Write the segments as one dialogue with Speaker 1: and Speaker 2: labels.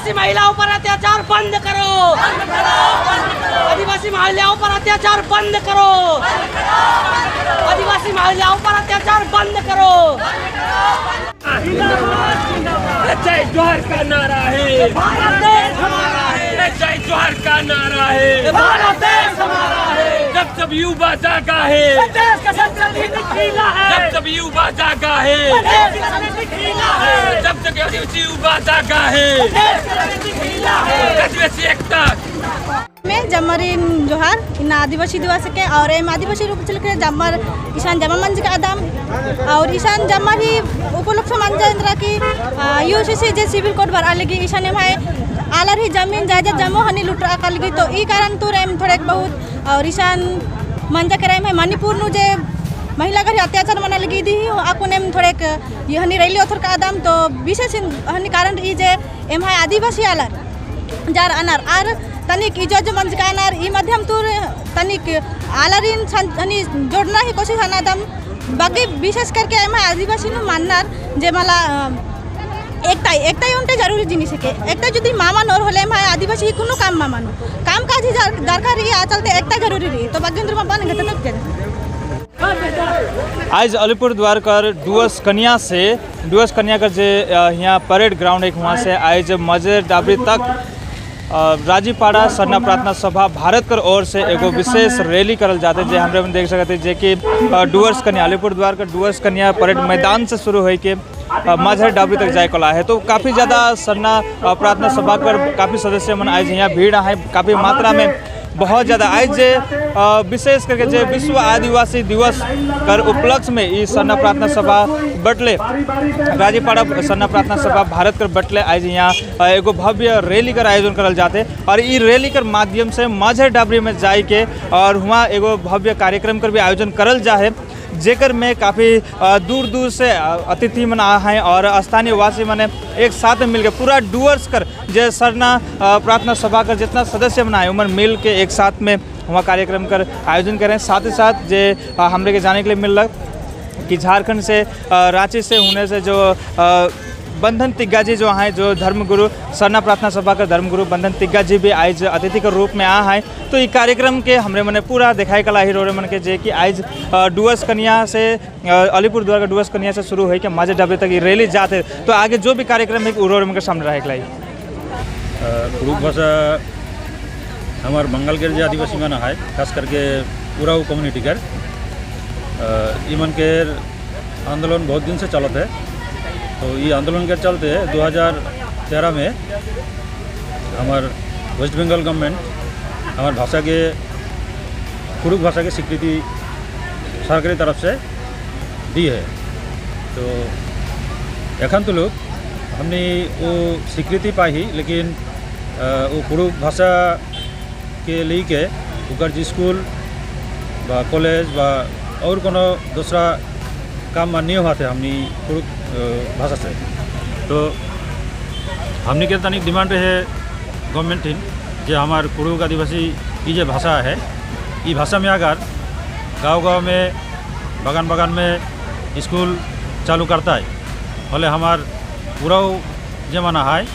Speaker 1: आदिवासी महिलाओं पर अत्याचार बंद करो। आदिवासी महिलाओं पर अत्याचार बंद करो। आदिवासी महिलाओं पर अत्याचार बंद करो।
Speaker 2: जय जोहर का नारा है,
Speaker 1: भारत देश हमारा है।
Speaker 2: जय जोहर का नारा है,
Speaker 1: भारत देश हमारा है।
Speaker 2: जब जब युवा जागा है,
Speaker 1: देश का संसद खिला है।
Speaker 2: जब जब युवा जागा है,
Speaker 1: देश का संसद खिला है।
Speaker 2: जब जब आदिवासी युवा जागा है,
Speaker 1: देश का संसद खिला है।
Speaker 2: आदिवासी एकता।
Speaker 3: में जमरीन जोहार इन आदिवासी दिवस के और एम आदिवासी रूप चल के जमर ईशान जमा मंच का आदाम और ईशान जमर ही उपलक्ष्य मंच इंद्रा की यूसीसी जे सिविल कोड भर आलगी ईशान एम है आलर ही जमीन जायदाद जमो हनी लुटरा कलगी तो ई कारण तुर एम थोड़े बहुत और ईशान मंजा करे है मणिपुर नु जे महिला कर अत्याचार मना लगी दी आकुन एम थोड़े ये हनी रैली ओथर का आदाम तो विशेष हनी कारण ई जे एम है आदिवासी आलर जार अनार are तनिक इजो मंच का अनार ई माध्यम तुर तनिक आलरिन हनी जोड़ना ही कोशिश अनादम बाकी विशेष करके एम आदिवासी नु माननार जे मला एकताई एकताई उनटे जरूरी जिनिस है एकता যদি মা মানোর হলে एम आदिवासी कोनो काम मा मानो काम काज ही दरकार ही चलते एकता जरूरी रही तो बाकी मा बन गए तक।
Speaker 4: आज अलीपुरद्वार कर डुअर्स कन्या से डुअर्स कन्या का जे यहाँ परेड ग्राउंड एक वहाँ से आज मजेर डाबरी तक राजीपाड़ा सरना प्रार्थना सभा भारत कर ओर से एगो विशेष रैली करल जाते जे हमरे में देख सकते जे कि डुअर्स कन्या अलीपुरद्वार का डुअर्स कन्या परेड मैदान से शुरू होई के माझर डाबरी तक जाए कला है। तो काफ़ी ज़्यादा सरना प्रार्थना सभा कर काफ़ी सदस्य मन आज यहाँ भीड़ है काफ़ी मात्रा में बहुत ज़्यादा आज जे विशेष करके जे विश्व आदिवासी दिवस कर उपलक्ष्य में ई सरना प्रार्थना सभा बटले राजीपाड़ा सरना प्रार्थना सभा भारत कर बटले आज यहाँ एगो भव्य रैली कर आयोजन करल जाते और ई रैली कर माध्यम से माझर डाबरी में जाए के और वहाँ एगो भव्य कार्यक्रम कर भी आयोजन करल जाए जेकर में काफ़ी दूर दूर से अतिथि मन आ हैं और स्थानीय वासी मने एक साथ मिल के पूरा डुअर्स कर जे सरना प्रार्थना सभा कर जितना सदस्य मन आए उमन मिल के एक साथ में वहाँ कार्यक्रम कर आयोजन करें। साथ ही साथ जे हमरे के जाने के लिए मिल कि झारखंड से रांची से होने से जो बंधन तिग्गा जी जो हैं जो धर्मगुरु सरना प्रार्थना सभा का धर्मगुरु बंधन तिग्गा जी भी आज अतिथि के रूप में आ हैं। तो ये कार्यक्रम के हमरे मने पूरा दिखाई कला ही रोरे मन के जे कि आज डुअर्स कन्या से अलीपुरद्वार का डुअर्स कन्या से शुरू हुई के माझे ढाबे तक ये रैली जाते तो आगे जो भी कार्यक्रम है उरोरे मन के सामने रहे लाई।
Speaker 5: कुड़ुक भाषा हमार बंगाल के जे आदिवासी मन है खास करके उराव कम्युनिटी के इमन के आंदोलन बहुत दिन से चलत है। तो ये आंदोलन के चलते 2013 में हमार वेस्ट बंगाल गवर्नमेंट हमार भाषा के कुड़ुक भाषा के स्वीकृति सरकारी तरफ से दी है। तो एखन तो लोग हमने वो स्वीकृति पाई ही लेकिन वो कुड़ुक भाषा के लेके ओकर जे स्कूल बा कॉलेज बा और कोनो दूसरा काम में नहीं होते हमनी कुड़ुक भाषा से। तो हमनी के तनिक डिमांड रहे गवर्नमेंट इन जे हमार कुड़ुक आदिवासी ये जे भाषा है ये भाषा में अगर गांव गांव में बागान बागान में स्कूल चालू करता है हले हमार उराव जे माना है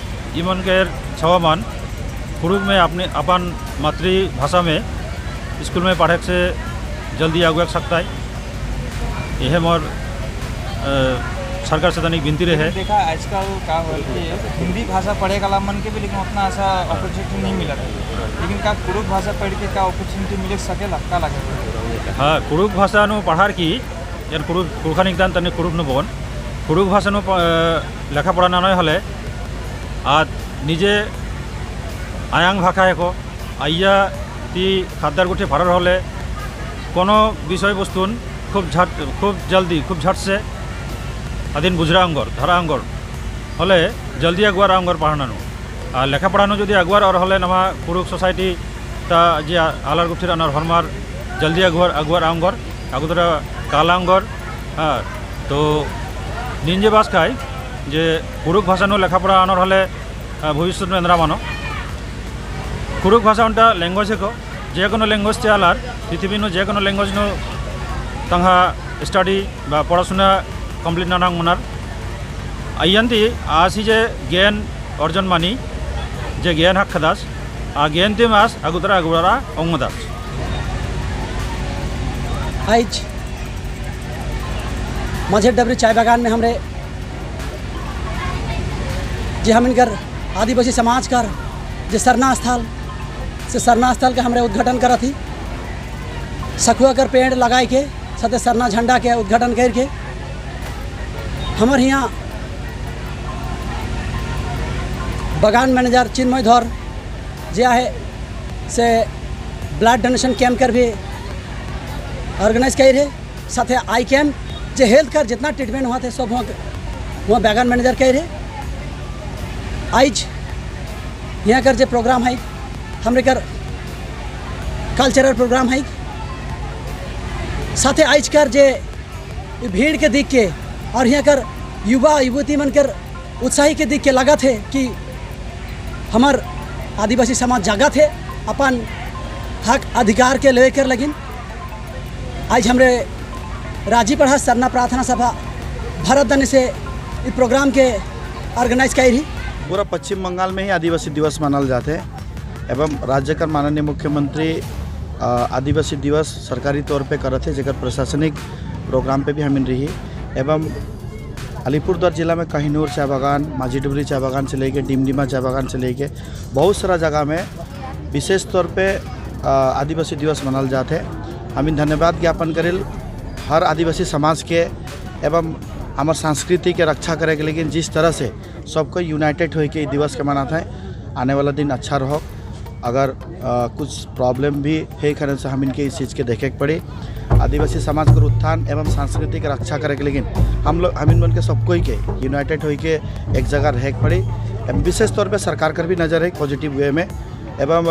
Speaker 5: इमन के छवा मन कुड़ुक में अपने अपन मातृभाषा में स्कूल में पढ़े से जल्दी आगे सकता है। यह मोर सरकार से तनिक विनती रहे।
Speaker 4: देखा आजकल का हो कि हिंदी भाषा पढ़े का मन के भी लेकिन उतना ऐसा अपॉर्चुनिटी नहीं मिला था लेकिन का कुड़ुक भाषा पढ़ के का अपॉर्चुनिटी मिले सकेला का लगे?
Speaker 5: हाँ कुड़ुक भाषा नु पढ़ार की यार कुड़ुक कुड़खानिक दान तने कुड़ुक नु बन कुड़ुक भाषा नु লেখাপড়া না নয় হলে আর নিজে আয়াং ভাষা এক আইয়া তি খাদ্যার গুঠি ফারার হলে কোনো বিষয়বস্তুন খুব ঝাট খুব জলদি খুব ঝটসে আদিন বুঝরা আঙ্গর ধারা আঙ্গর হলে জলদি আগুয়ার আঙ্গর পড়ানো আর লেখাপড়ানো যদি আগুয়ার আর হলে নামা কুড়ুক সোসাইটি তা যে আলার গুঠির আনার হরমার জলদি আগুয়ার আগুয়ার আঙ্গর আগুতরা কাল আঙ্গর। হ্যাঁ তো নিজে বাস খাই যে কুড়ুক ভাষানো লেখাপড়া আনার হলে ভবিষ্যৎ এন্দ্রা মানো কুড়ুক ভাষা ওনটা ল্যাঙ্গুয়েজ হেকো যে কোনো ল্যাঙ্গুয়েজ আলার পৃথিবীনো যে কোনো ল্যাঙ্গুয়েজ নো তাহা স্টাডি বা পড়াশোনা কমপ্লিট না নাং মনার আইয়ান্তি আসি যে জ্ঞান অর্জন মানি जे ज्ञान हक खदास आ ज्ञान ते मास अगुतरा अगुरा ओंगदास।
Speaker 6: आज माझेर डबरी चाय बागान में हमरे जे हम इनकर आदिवासी समाज कर जे सरना स्थल से सरना स्थल के हमरे उद्घाटन करत ही सखुआ कर पेड़ लगाए के साथे सरना झंडा के उद्घाटन करके हमार यहाँ बगान मैनेजर चिन्मय धर जे है से ब्लड डोनेशन कैंप कर भी ऑर्गेनाइज कर है, साथे आई कैंप जे हेल्थ कर जितना ट्रीटमेंट हुआ थे सब वहाँ बागान मैनेजर कर है। आज यहाँ कर जो प्रोग्राम है हमरे कर कल्चरल प्रोग्राम है, साथे आज कर जे भीड़ के देख के और यहाँ कर युवा युवती मन कर उत्साही के देख के लगा थे कि हमार आदिवासी समाज जागत है अपन हक अधिकार के लेकर। लेकिन आज हमरे राजीपढ़ा सरना प्रार्थना सभा भारत दन से इस प्रोग्राम के ऑर्गेनाइज कर ही
Speaker 7: पूरा पश्चिम बंगाल में ही आदिवासी दिवस मनाल जाते हैं एवं राज्य का माननीय मुख्यमंत्री आदिवासी दिवस सरकारी तौर पे करत है, जेकर प्रशासनिक प्रोग्राम पे भी हम रही। एवं अलीपुरद्वार जिला में कहिनूर चाय बागान, माझीडुबरी चाय बागान से लेके डिमडिमा चाय बागान से लेके बहुत सारा जगह में विशेष तौर पे आदिवासी दिवस मनाल जाते हैं। हम धन्यवाद ज्ञापन करेल हर आदिवासी समाज के एवं हमार संस्कृति के रक्षा करे के, लेकिन जिस तरह से सबको यूनाइटेड होके के दिवस के मनाते हैं, आने वाला दिन अच्छा रहो। अगर कुछ प्रॉब्लम भी है खरन से हम इनके इस चीज़ के देखे के पड़ी। आदिवासी समाज के उत्थान एवं संस्कृति के रक्षा करे के, लेकिन हम लोग हम इन मन के सबको ही के यूनाइटेड होके एक जगह रहे के पड़ी। एवं विशेष तौर पे सरकार कर भी नज़र है पॉजिटिव वे में एवं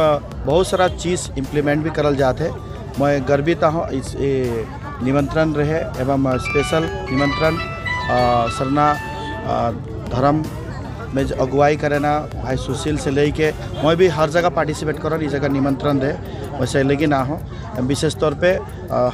Speaker 7: बहुत सारा चीज़ इम्प्लीमेंट भी करल जाते है। मैं गर्वित हूँ इस निमंत्रण रहे एवं स्पेशल निमंत्रण सरना धर्म में जो अगुवाई करे ना भाई सुशील से लेके मैं भी हर जगह पार्टिसिपेट कर इस जगह निमंत्रण दे वैसे लेकिन ना हो। विशेष तौर पे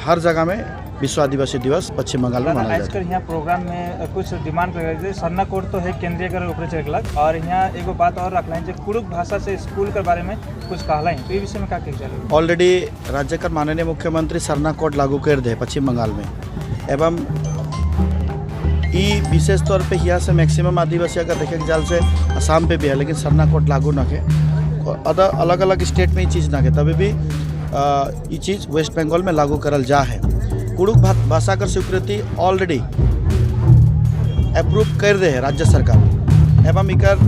Speaker 7: हर जगह में विश्व आदिवासी दिवस पश्चिम बंगाल में मनाया जाता है।
Speaker 4: यहाँ प्रोग्राम में कुछ डिमांड कर सरना कोड तो है केंद्रीय कर ऊपर चल और यहाँ एगो बात और रखना है जो कुड़ुक भाषा से स्कूल के बारे में कुछ कहला है, तो ये विषय में क्या कह
Speaker 7: ऑलरेडी राज्य का माननीय मुख्यमंत्री सरना कोड लागू कर दे पश्चिम बंगाल में एवं ई विशेष तौर पे यहाँ से मैक्सिमम आदिवासी अगर देखे जाल से असम पे भी है, लेकिन सरना कोड लागू न के अदर अलग अलग स्टेट में ये चीज़ ना के तभी भी ये चीज़ वेस्ट बंगाल में लागू करल जा है। कुड़ुक भाषा कर स्वीकृति ऑलरेडी अप्रूव कर दे है राज्य सरकार एवं इकर,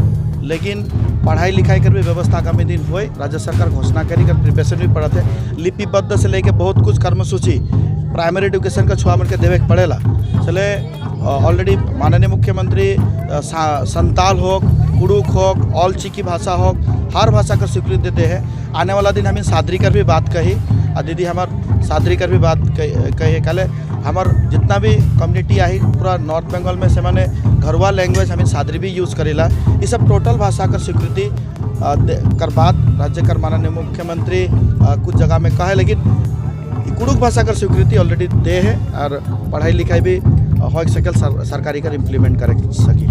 Speaker 7: लेकिन पढ़ाई लिखाई कर भी व्यवस्था आगामी दिन हुए राज्य सरकार घोषणा करी कर प्रिपरेशन भी पड़त है। लिपिबद्ध से लेके बहुत कुछ कर्मसूची प्राइमरी एजुकेशन का छुआ मन के देवे पड़ेला। चले ऑलरेडी माननीय मुख्यमंत्री संताल हो, कुड़ुक हो, ऑल चिकी भाषा हो, हर भाषा का स्वीकृति देते हैं। आने वाला दिन हमें सादरी कर भी बात कही और दीदी हमार सादरी कर भी बात कही कल हमार जितना भी कम्युनिटी आई पूरा नॉर्थ बंगाल में से मैंने घरवा लैंग्वेज हमें सादरी भी यूज़ करेला। ये सब टोटल भाषा कर स्वीकृति कर बात राज्य कर माननीय मुख्यमंत्री कुछ जगह में कहे, लेकिन कुड़ुक भाषा कर स्वीकृति ऑलरेडी दे है और पढ़ाई लिखाई भी हो सकल सरकारी कर इम्प्लीमेंट कर सकी।